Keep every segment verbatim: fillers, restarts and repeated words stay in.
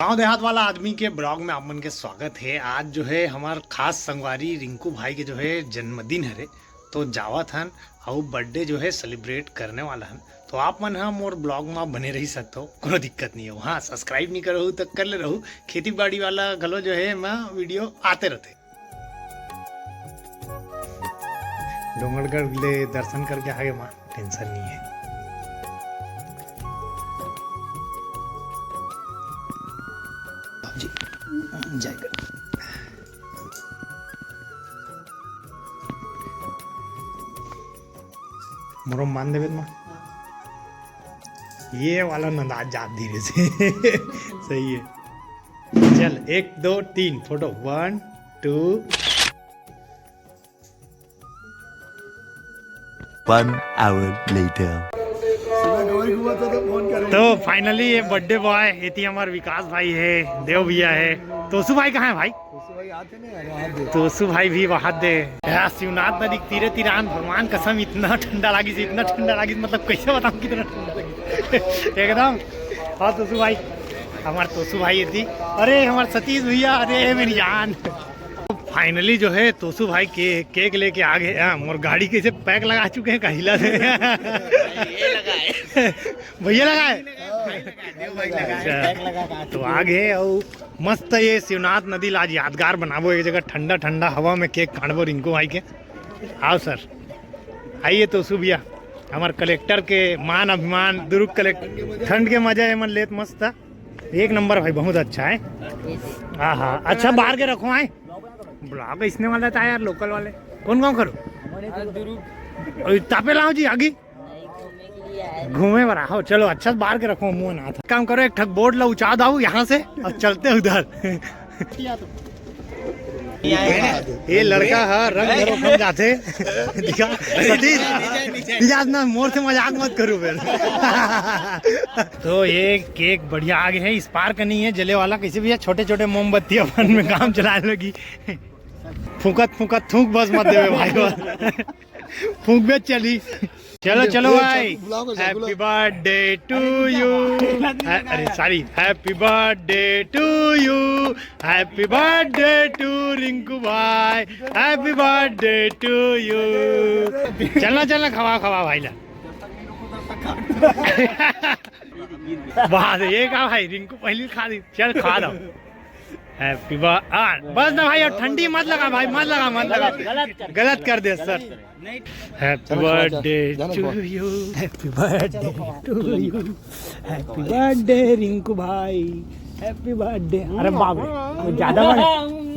गाँव देहात वाला आदमी के ब्लॉग में आप मन के स्वागत है। आज जो है हमार खास संगवारी रिंकू भाई के जो है जन्मदिन हरे, तो जावत हन अउ बर्थडे जो है सेलिब्रेट करने वाला हन। तो आप मन ह मोर ब्लॉग में बने रही सकते हो, कोनो दिक्कत नहीं हो। हाँ, सब्सक्राइब नहीं करो तो कर ले रहू। खेती बाड़ी वाला घलो जो है मैं वीडियो आते रहते। डोंगरगढ़ ले दर्शन करके आगे माँ, टेंशन नहीं है। जी, जय कर। मोरो मान देवे माँ। ये वाला नंदा जात धीरे से। सही है। चल, एक, दो, तीन, photo. One, two। One hour later। तो फाइनली ये बर्थडे बॉय, एती हमार विकास भाई है, देव भैया है। तोसू भाई कहाँ है भाई? तोसू भाई भी वहाद दे। यार, शिवनाथ नदी के तीरे तिरान, भगवान कसम, इतना ठंडा लागिस, इतना ठंडा लागिस, मतलब कैसे बताऊँ कितना ठंडा लागिस। एकदम। हाँ तोसू भाई, हमार तोसू भाई एती। अरे हमार सतीश भैया, अरे मेरी जान। फाइनली जो है तोसू भाई के केक लेके आ गए। हाँ, मोर गाड़ी कैसे पैक लगा चुके हैं कहिला से। ये लगा है। भैया लगा है। अच्छा, तो आ गए अउ मस्त ये शिवनाथ नदी ला आज यादगार बनाबो, एक जगह ठंडा ठंडा हवा में केक काटबो रिंकू भाई के। आओ सर, आइए तोसू भैया, हमार कलेक्टर के मान अभिमान, दुर्ग कलेक्टर, ठंड के मजा एमन लेत मस्त। एक नंबर भाई, बहुत अच्छा है। हाँ हाँ, अच्छा बाहर के रखो आए। ब्लॉग इसने वाला था यार, लोकल वाले। कौन गाँव करो? तापे लाओ जी आगी। घूमे बर आओ, चलो अच्छा से बाहर के रखो मुंह ना था। काम करो, एक ठक बोर्ड ला उचा दाओ यहाँ से और चलते उधर। ये लड़का है, रंग भरो हम जाते। दिखा, सतीश, इजाज ना, मोर से मजाक मत करो फिर। तो ये केक बढ़िया आ गए है, इस पार का नहीं है, जले वाला कैसे भी है, छोटे छोटे मोमबत्ती अपन में काम चलाने लगी। फूकत फूकत थूक बस मत देवे भाई, बस। फूकबे चली। चलो चलो भाई। Happy birthday to you। अरे sorry, Happy birthday to you। Happy birthday to Rinku भाई। Happy birthday to you। चलना चलना, खवा खवा भाई ला। बात ये का भाई, रिंकू पहली खा दी, चल खा लो। Happy birthday। बस ना भाई, अब ठंडी मत लगा भाई, मत लगा, मत लगा। गलत कर दे sir. Happy birthday to you। Happy birthday to you। Happy birthday Rinku भाई। Happy birthday। अरे बाप रे, वो ज्यादा बड़े।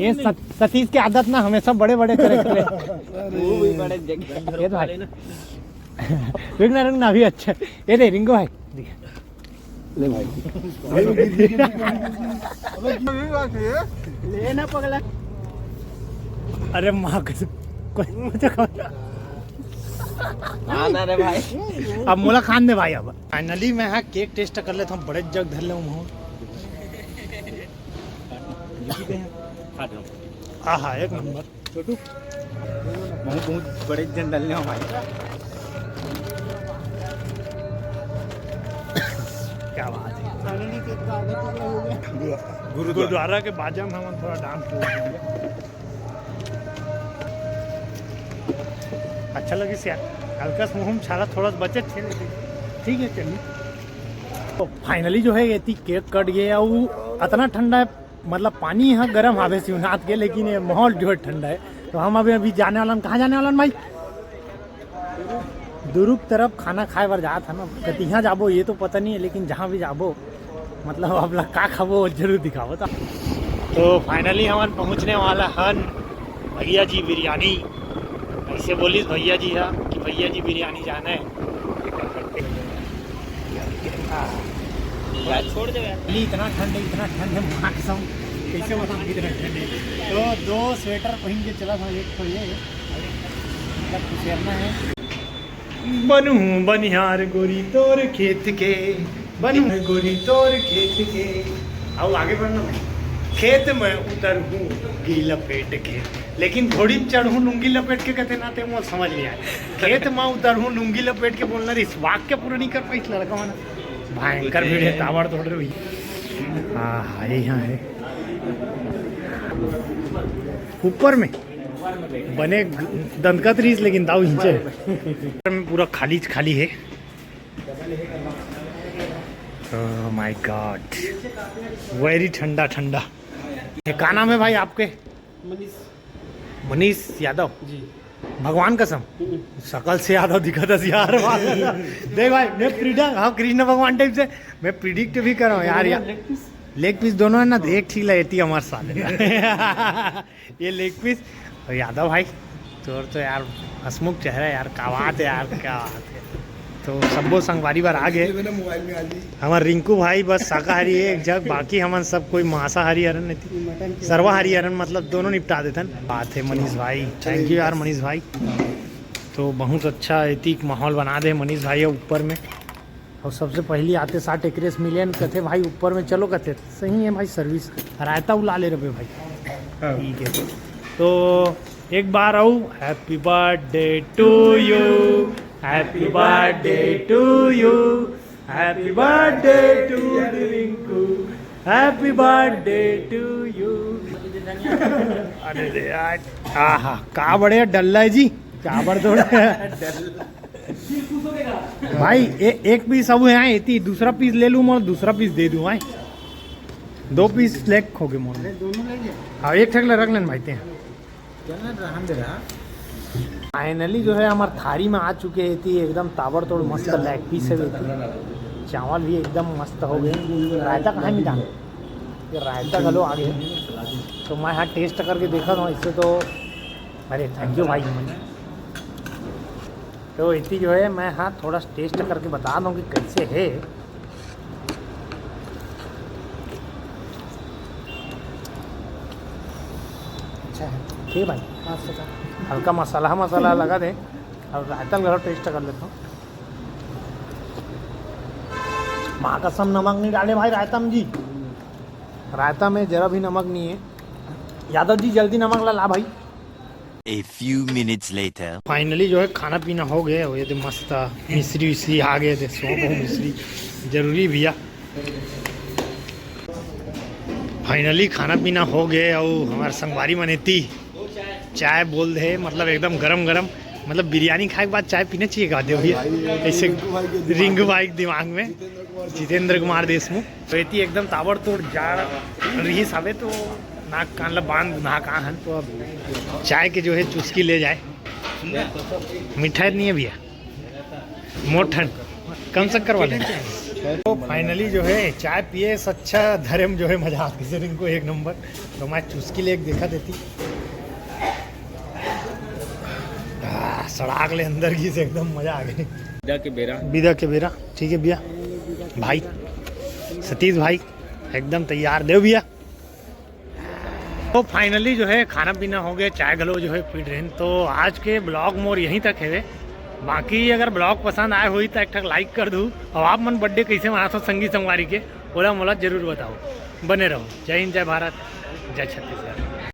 ये सत-, सतीश की आदत ना, हमेशा बड़े बड़े करे करे। ये तो भाई। रुकना रुकना, अभी अच्छा। ये दे रिंकू भाई। ले भाई। लेना पगला। अरे माँ कसम। कोई मुझे खा- हाँ ना रे भाई। अब मोला खान दे भाई। अब फाइनली मैं हाँ केक टेस्ट कर लेता हूँ, बड़े जग धर ले हूँ। आहा, एक नंबर। छोटू, बहुत, बहुत बड़े जन डालने हमारे। क्या बात है। गुरुद्वारा के बाजा में हम थोड़ा डांस। अच्छा लगिस यार, हल्का सा मुंह में छाला, थोड़ा सा बचे थे, लेकिन ठीक है, चलिए। तो फाइनली जो है ये थी केक कट गया, वो इतना ठंडा है, मतलब पानी यहाँ गर्म हावे शिवनाथ के, लेकिन ये माहौल जो है ठंडा है। तो हम अभी, अभी जाने वाला हन, कहाँ जाने वाला हन भाई? दुरुग तरफ खाना खाए बर जात हन। कतिहाँ जाबो ये तो पता नहीं है, लेकिन जहाँ भी जाबो, मतलब अब ला का खाबो वो जरूर दिखाबो। तो, तो फाइनली हमन पहुँचने वाला हन भैया जी बिरयानी। ऐसे बोलिस भैया जी हा कि भैया जी बिरयानी जाना है। यार छोड़ दे यार। अली, इतना ठंड है, इतना ठंड है, माँ कसम, कैसे बताऊँ कितना ठंड है। तो दो स्वेटर पहन के चला था, एक तो ये, मतलब कुछ करना है। बनहूँ बनिहार गोरी तोर खेत के, बनहूँ गोरी तोर खेत के। आओ आगे बढ़ना भाई। खेत में उतरहूँ लुंगी लपेट के, लेकिन घोड़ी में चढ़हूँ लुंगी लपेट के कहते नाते मोर समझ नहीं आया। खेत में उतरहूँ लुंगी लपेट के बोलना रे, इस वाक्य पूरा नहीं कर पाई इस लड़का वाला। भयंकर भीड़ है, ताबड़तोड़ रे भैया। हाँ हाँ, ये यहाँ है ऊपर में बने दंतकत रहीस, लेकिन दाऊ हिंचे। में पूरा खाली खाली है। Oh my God, very ठंडा ठंडा। ये का नाम है भाई आपके? मनीष यादव। जी। भगवान कसम, हम्म। सकल से यादव दिखत हस यार। देख भाई, मैं प्रिडिक्ट, हाँ, कृष्ण भगवान टाइप से मैं प्रिडिक्ट भी कर रहा हूँ यार। यार लेग पीस दोनों है ना, एक ठीक लगती हमारे साथ। ये लेग पीस। और यादव भाई, तोर तो यार हसमुख चेहरा यार, का बात है यार, क्या बात है। तो सब्बो संगवारी बर आ गे। हमार रिंकू भाई बस शाकाहारी है एक जग, बाकी हमन सब कोई मांसाहारी हरन, नहीं सर्वाहारी हरन, मतलब दोनों निपटा देथन। बात है मनीष भाई, थैंक यू यार मनीष भाई। तो बहुत अच्छा एतिक माहौल बना दे मनीष भाई ऊपर में। और सबसे पहली आते साथ एकरेस मिलेन, कथे भाई ऊपर में चलो, कथे सही है भाई सर्विस। रायता उला ले रहे भाई। हाँ। ठीक है, तो एक बार आओ। Happy birthday to you, happy birthday to you, happy birthday to Rinku, happy birthday to you। अरे रे यार, आहा, का बढ़िया डल्ला है जी, का बड़ थोड़ा। भाई ए, एक पीस अब है, एती दूसरा पीस ले लूँ, मैं दूसरा पीस दे दूँ भाई। दो पीस लेग हो गए मोर। हाँ, एक ठक ले रख लेन भाई ते। फाइनली जो है हमार थारी में आ चुके हैं, एती एकदम ताबड़तोड़ मस्त लेग पीस है एती। चावल भी एकदम मस्त हो गए। रायता कहाँ मिला? ये रायता घलो आ गए। तो मैं हाँ टेस्ट करके देखा था इससे तो। अरे थैंक यू भाई। तो एती जो है मैं हाँ थोड़ा टेस्ट करके बता दूँ कि कैसे है। अच्छा है। ठीक है भाई। हाँ, अच्छा। हल्का मसाला मसाला लगा दे। और रायता घलो टेस्ट कर लेता हूँ। माँ कसम नमक नहीं डाले भाई रायता में जी। रायता में जरा भी नमक नहीं है। यादव जी जल्दी नमक ला, ला भाई। A few minutes later. Finally जो है खाना पीना हो गया, ये तो मस्त मिश्री विश्री आ गए थे, सौंफ और मिश्री जरूरी भैया। फाइनली खाना पीना हो गए और हमारे संगवारी मन एती चाय बोल दे, मतलब एकदम गरम गरम, मतलब बिरयानी खाए के बाद चाय पीना चाहिए, कहते भैया। ऐसे रिंकू भाई के दिमाग में, जितेंद्र कुमार देशमुख। तो एती एकदम ताबड़तोड़ जाड़ रिहिस हवे, तो नाक कान ला बांध नहा कहा हन। तो अब चाय के जो है चुस्की ले जाए। मीठा नहीं है भैया, मोठन कम शक्कर वाले। तो फाइनली जो है चाय पिए से अच्छा धर्म जो है मजा आ गई, इनको एक नंबर। तो मैं चुस्की ले एक देखा देती। आ, सड़ाक ले अंदर की से एकदम मजा आ गई। विदा के बेरा। विदा के बेरा, ठीक है भैया। भाई सतीश भाई एकदम तैयार देव भैया। तो फाइनली जो है खाना पीना हो गया, चाय घलो जो है पी रहेन। तो आज के ब्लॉग मोर यहीं तक है। बाकी अगर ब्लॉग पसंद आए हुई तो एक ठक लाइक कर दू। और आप मन बर्थडे कैसे मनात हो संगी संगवारी के, ओला मोला जरूर बताओ। बने रहो। जय हिंद, जय भारत, जय छत्तीसगढ़।